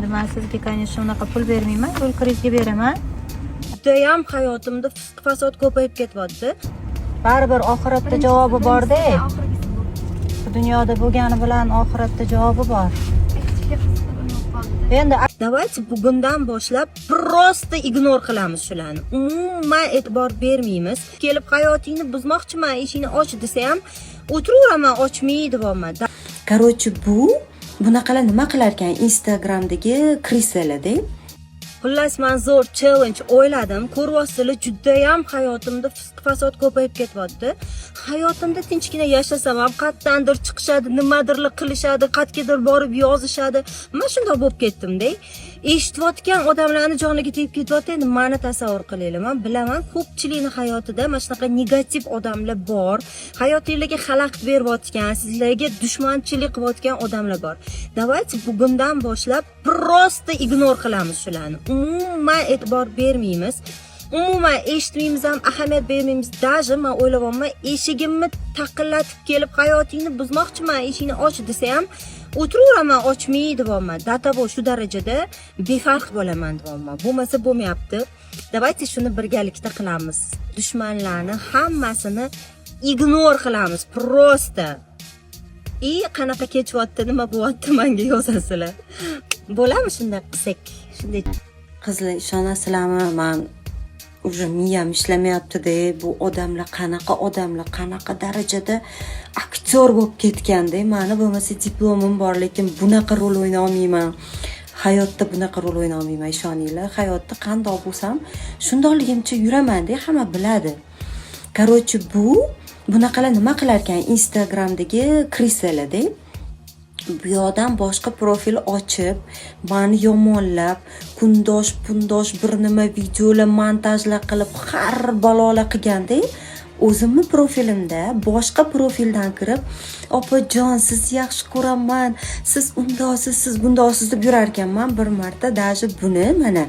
Endi man sizga, конечно, unaqa pul bermayman, yo'l kiringizga beraman. Judayam hayotimda fisq fasod ko'payib ketyapti. Baribir oxiratda javobi borda. Bu dunyoda bo'lgani bilan oxiratda javobi bor. Endi Давайте bugundan boshlab просто игнор qilamiz shularni. Umuman e'tibor bermaymiz. Kelib hayotingni buzmoqchiman, eshikni och desa ham o'tiraveraman, ochmay deyapman. Короче, bu bunaqalar nima qilar ekan Instagramdagi крыса larda? Xullas, man zo'r challenge o'yladim. Ko'ryapsizlar, judayam hayotimda fisq fasod ko'payib ketyapti. Hayotimda tinchgina yashasam ham qayerdandir chiqishadi, nimadirlar qilishadi, qayergadir borib yozishadi. Man shundoq bo'lib ketdim-da. Eshitayotgan odamlarni joniga tegib ketyapti. Endi mani tasavvur qilinglar. Man bilaman, ko'pchilikni hayotida mana shunaqa negativ odamlar bor. Hayotinglarga xalaqit berayotgan, sizlarga dushmanchilik qilayotgan odamlar bor. Давайте bugundan boshlab просто игнор qilamiz shularni. Umuman e'tibor bermaymiz. Umuman eshitmaymiz ham, ahamiyat bermaymiz. Даже man o'ylayapman, eshigimni taqillatib kelib hayotingni buzmoqchiman, eshikni och desa ham o'tiraveraman, ochmay deyapman. До того shu darajada befarq bo'laman deyapman. Bo'lmasa bo'lmayapti. Давайте shuni birgalikda qilamiz. Dushmanlarni hammasini игнор qilamiz просто. И qanaqa kechyapti, nima bo'lyapti menga yozasizlar. Bo'ladimi shunday qilsak? Shunday. Qizlar, ishonasizlarmi, man уже miyam ishlamayapti-da. Bu odamlar qanaqa odamlar, qanaqa darajada aktyor bo'lib ketganda. Mani bo'lmasa diplomim bor, lekin bunaqa rol o'ynay olmayman. Hayotda bunaqa rol o'ynay olmayman, ishoninglar. Hayotda qandoq bo'lsam, shundoqligimcha yuraman-da, hamma biladi. Короче, bu bunaqalar nima qilar ekan Instagramdagi крыса larda? Bu yoqdan boshqa profil ochib, mani yomonlab, kundosh pundosh bir nima videolar, montajlar qilib, har balolar qilganda, o'zimni profilimda boshqa profildan kirib, "Opajon, sizni yaxshi ko'raman, siz undosiz, siz bundosiz", deb yurar ekanman. Bir marta даже buni, mana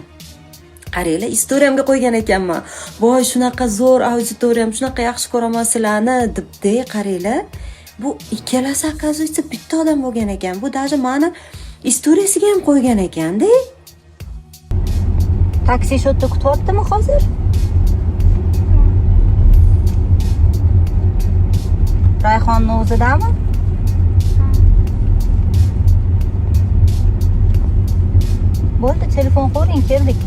qaranglar, история mga qo'ygan ekanman. "Voy, shunaqa zo'r auditoriyam, shunaqa yaxshi ko'raman sizlarni", debdi. Qaranglar, bu ikkalasi, оказывается, bitta odam bo'lgan ekan. Bu даже mani история siga ham qo'ygan ekanda. Taksi shu yerda kutyaptimi hozir? Rayhonni o'zidami? Bo'ldi, telefon qo'ying, keldik.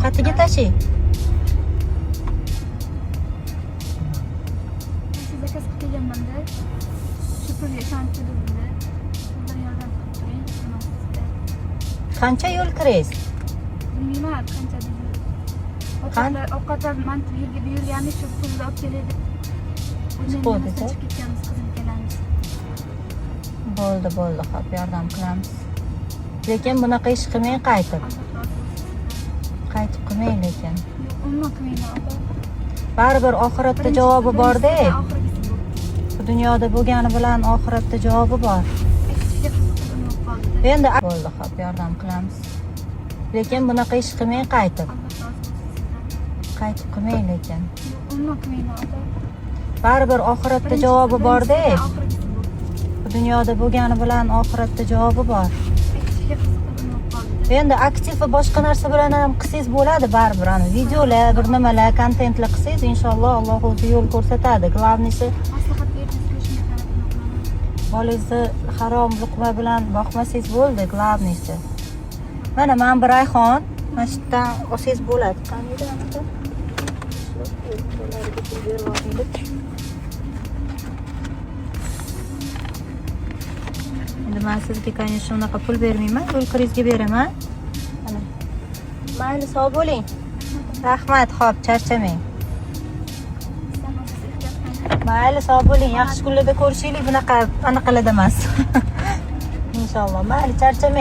Qatiga tashing. Zakaz qilib kelganmanda, shu pulga ishonib keluvdimda. Undan yordam qilib turing, iltimos sizga. Qancha yo'l kirangiz? Bilmayman qancha dedi. Ovqatlar mantib buyurganmiz, shu pulni olib keladi. Chiquvdi, Chiqib ketganmiz qizim ikkalamiz. Bo'ldi, bo'ldi, hop, yordam qilamiz. Lekin bunaqa ish qilmang qaytib. Alloh rozi bo'lsin sizdan. Qaytib qilmang lekin. Yo'q, umuman qilmayman opa. Baribir oxiratda javobi borda. Oxirgisi bu. Bu dunyoda bo'lgani bilan oxiratda javobi bor. Aytishga qiziqib bo'lib qoldi. Endi bo'ldi, hop, yordam qilamiz. Lekin bunaqa ish qilmang qaytib. Alloh rozi bo'lsin sizdan. Qaytib qilmang lekin. Yo'q, umuman qilmayman opa. Baribir oxiratda javobi borda. Oxirgisi bu. Bu dunyoda bo'lgani bilan oxiratda javobi bor. Aytishga qiziqib bo'lib qoldi. Endi aktiv va boshqa narsa bilan ham qilsangiz bo'ladi baribir. Ani videolar, bir nimalar, kontentlar qilsangiz, inshaalloh Alloh o'zi yo'l ko'rsatadi. Главный si Maslahat berdingiz, shunga qarab nima qilaman. Bolangizni harom luqma bilan boqmasangiz bo'ldi, главный si. Mana man bir Rayhon, mana shu yerdan olsangiz bo'ladi. Qaniydi anaqa? Ularga pul berib yuboringlar. Endi man sizga, конечно, unaqa pul bermayman, yo'l kiringizga beraman. Mana. Mayli, sog' bo'ling. Rahmat, xo'p, charchamang. Sizdan o'zingiz ehtiyot qiling. Mayli, sog' bo'ling. Yaxshi kunlarda ko'rishaylik, bunaqa anaqalarda emas. Inshaalloh. Mayli, charchamang.